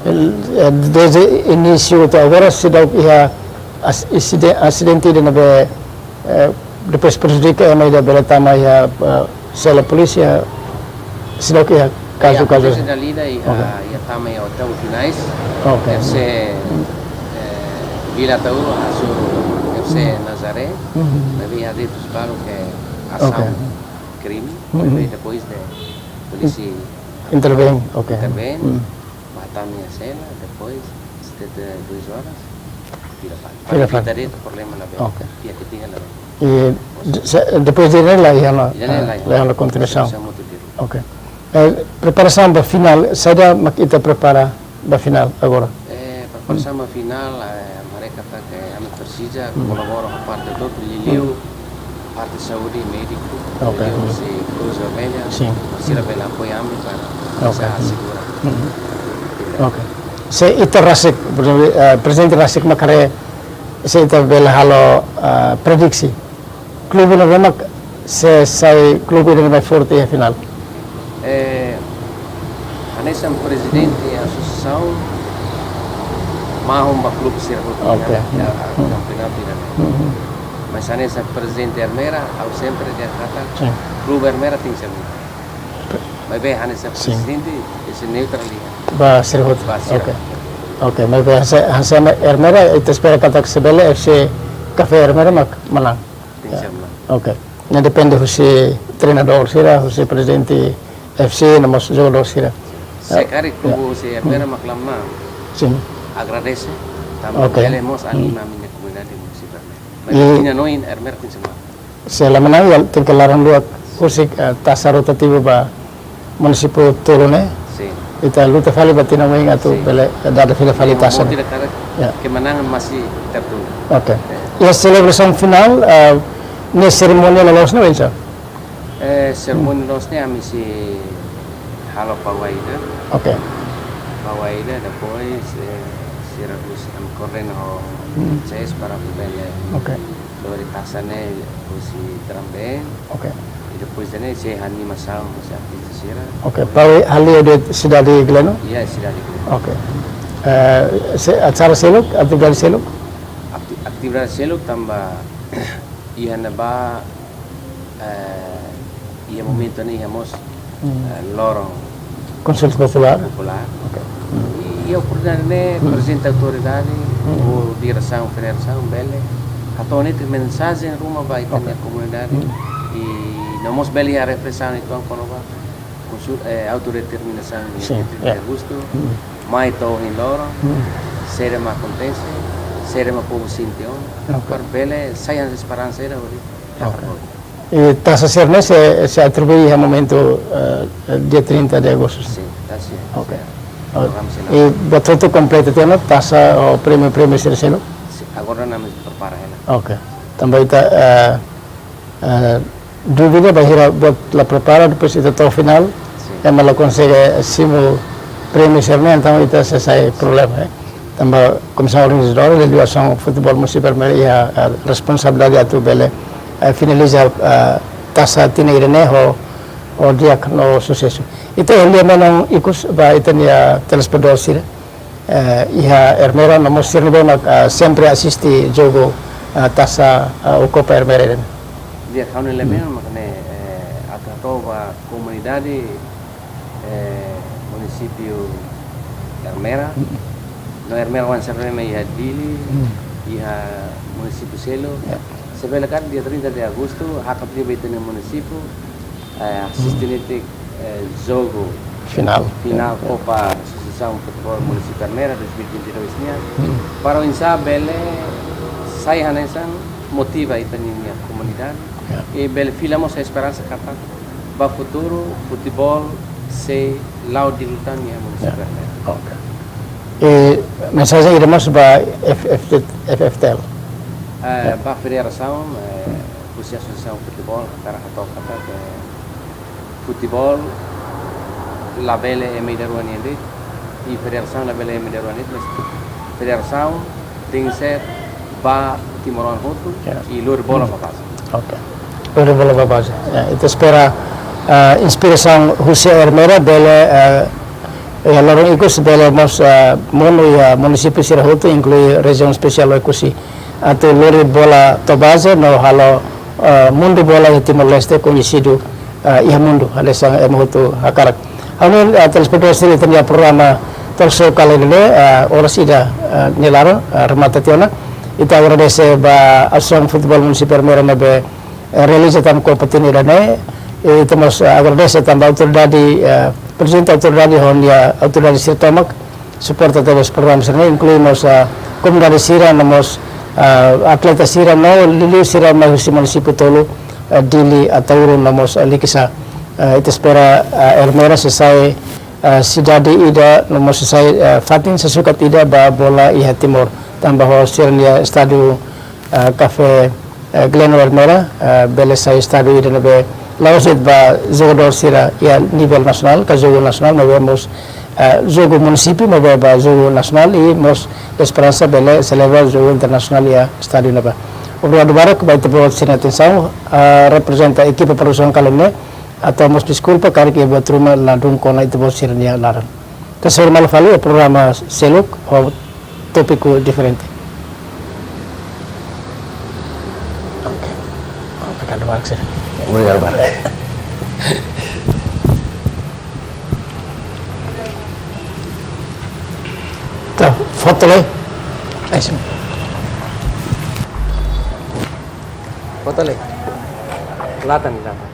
El, eh, desde inísiu to'o agora, seidauk iha as-, aside-, asidente ida ne'ebé, eh, depois prejudika ema ida bele tama iha, eh, sela polísia, seidauk iha kazu, ya, kazu. Desde ida iha, oke, iha tama iha hotel Finais, oke, F C, eh, Vila Tauro, hasoru F C, hmm, Nazaré, hmm, maibé iha adeptus balu ke asaun, oke, krime, hmm, maibé depois de polísia intervém, oke, intervém, hmm, ba tama iha sela, depois, setenta e duas horas, fila fali. Fila fali. Para evitar itu problema la bele. Oke. Pihak ketiga la bele. I de-, se-, depois de la iha ona, la iha ona, ah, la iha ona kontinuasaun. Kontinuasaun mutu diru. Oke. Eh, preparasaun ba finál, saida mak ita prepara ba finál agora? Eh, preparasaun ba finál, eh, mereka tak, eh, ami presiza, hmm, kolabora ho parte hotu, liuliu, hmm, parte saúde, médiku, oke, liuliu, hmm, husi Cruz Vermelha, sin, sira, hmm, bele apoia ami para, oke, bisa, hmm, asegura. Hmm. Oke. Se ita rasik, por ezemplu, eh, prezidente rasik mak haree, se ita bele halo, eh, prediksi. Klube ne'ebé mak sei sai klube ne'ebé forte iha finál? Eh, hanesan prezidente asosiasaun, mahon ba klube sira hotu, oke, iha, iha, hmm, kampeonatu ida-ne'e. Hmm. Mas hanesan prezidente Ermera, ha'u sempre dehan katak, sin, klube Ermera tenke ser menang. Maibé hanesan, sin, prezidente, ese neutrál iha. Ba sira hotu. Ba sira. Oke. Oke, maibé hanesan, hanesan Ermera, ita espera katak se bele F C Café Ermera mak manán. Tenke ser menang. Oke. Ne'e depende husi treinadór sira, husi prezidente F C, no mós jogadór sira. Se karik, ya, klube husi Ermera, hmm, mak la manán. Sin. Agradese. Tanba, oke, bele mós, hmm, anima ami-nia komunidade munisípiu Ermera. I maibé ita hanoin Ermera tenke ser menang. Se la manán, ya, tenke laran luak husik, eh, tasa rotativu ba munisípiu tolu ne'e. Sin. Ita luta fali ba tinan oin atu, sin, bele dada fila fali, sin, tasa. Mau tidak kalah, ya, kemenangan masih tertunda. Oke. Ya. Ya, selebrasaun finál, eh, ne'e serimónia loloos ne'e oinsá? Eh, serimónia, hmm, loloos ne'e ami sei halo pau ai-ida. Oke. Pau ai-ida, depois, eh, sira husi ami koordena ho, hmm, C S para bele, oke, lori tasa ne'e husi Dramben. Oke. I depois de ne'e sei animasaun husi artista sira. Oke, pau ai-ida iha sidade Gleno? Iya, sidade Gleno. Oke. Eh, se, acara seluk, atividade seluk? Ap-, Atividade seluk tanba iha ne'ebá, eh, iha momentu ne'e iha mós, hmm, eh, loron konsulta populár. Populár. Oke. Hmm. I, i oportunidade ne'e, hmm, prezidente autoridade, hmm, ou diresaun federasaun bele hato'o netik mensajen ruma ba ita-nia, oke, komunidade. Hmm. I no mós bele iha reflesaun uitoan kona-ba konsul-, eh, autodeterminasaun, sin, iha trinta, ya, de agostu, hmm, mai to'o ohin loron, hmm, saida mak akontese, saida mak povu sente ona, oke, para bele sai hanesan esperansa ida hodi, oke, apoiu. I taxa sira-ne'e sei, sei atribui iha momentu, eh, dia trinta de agostu? Sin, taxa sira. Oke. Programa sira. I buat hotu kompleta tiha ona, taxa ou prémiu, prémiu sira seluk? Sin, agora ami prepara hela. Oke. Tanba ita, eh, eh, dúvida bainhira buat la prepara, depois ita to'o finál, sin, ema la konsege simu prémiu sira-ne'e, entaun ita sei sai problema, eh. Tanba Komisaun Organizadora, liuliu Asosiasaun Futeból Munisípiu Ermera iha, eh, responsabilidade atu bele, eh, finaliza, eh, taxa tinan ida-ne'e ho, ho di'ak no susesu. Ita iha lia-menon ikus ba ita-nia, eh, telespetadór sira, eh, iha Ermera no mós sira ne'ebé mak, eh, sempre asiste jogu, eh, taxa, eh, ou Copa Ermera ida-ne'e. Di'ak, ha'u-nia, hmm, lia-menon mak ne'e, eh, atu hato'o ba komunidade, eh, munisípiu Ermera. Mm. No Ermera oan sira-ne'e mak iha Dili, mm, iha munisípiu seluk. Ya. Se bele karik dia trinta de agostu, hakat liu ba ita-nia munisípiu, eh, asiste, mm, netik, eh, jogu finál, finál, ya, Copa Asosiasaun Futeból Munisípiu Ermera dois mil e vinte e dois nian. Mm. Para oinsá bele sai hanesan motiva ita-nia komunidade. Ya. I bele fila mós esperansa katak ba futuru, futeból sei la'o di'ak liután iha munisípiu, ya, Ermera. Oke. I mensajen ida mós ba F F T, F F T L? Eh, ya, ba federasaun, eh, husi Asosiasaun Futeból, hakarak hato'o katak, eh, futeból labele ema ida rua nian de'it, i federasaun labele ema ida rua nian de'it, mas federasaun tenke ser ba timoroan hotu, ya, i lori bola, hmm, ba baze. Oke. Lori bola ba baze. Ya, ita espera, eh, inspirasaun husi Ermera bele, eh, eh, loron ikus bele mós, eh, monu iha munisípiu sira hotu, inklui Rejiaun Espesiál Oekusi, atu lori bola to'o baze no halo, eh, mundu bola iha Timor-Leste koñesidu, eh, iha mundu, hanesan ema hotu hakarak. Ha'u-nia, eh, telespetadór sira, ita-nia programa talk show kala ida-ne'e, eh, oras ida, eh, nia laran, eh, remata tiha ona. Ita agradese ba Asosiasaun Futeból Munisípiu Ermera ne'ebé, eh, realiza tan Copa tinan ida-ne'e. I ita mós, eh, agradese tan ba autoridade, eh, prezidente autoridade ho nia autoridade sira tomak, suporta tebes programa sira-ne'e, inklui mós, ah, komunidade sira, no mós, ah, atleta sira, no liuliu sira mai husi munisípiu tolu, ah, Dili, Ataúro, no mós, ah, Likisá. Ah, ita espera, ah, Ermera sei sai, ah, sidade ida, no mós sei sai, ah, fatin sasukat ida ba bola iha Timor. Tanba ho sira-nia estádiu, ah, Café, eh, Glen Ermera, eh, bele sai estádiu ida ne'ebé la'ós de'it ba jogadór sira iha nivel nasionál, ka jogu nasionál, maibé mós, eh, jogu munisípiu, maibé ba jogu nasionál, i mós esperansa bele selebra jogu internasionál iha estádiu ne'ebá. Obrigadu barak ba ita-boot sira-nia atensaun, eh, reprezenta ekipa produsaun kala ida-ne'e, hato'o mós deskulpa karik iha buat ruma ladún kona ita-boot sira-nia laran. Terseira malu fali, programa seluk ho tópiku diferente. Oke. Obrigadu barak, sir. Obrigadu barak. Tá, foto lai. Ai, sim. Foto lai. Latan, latan.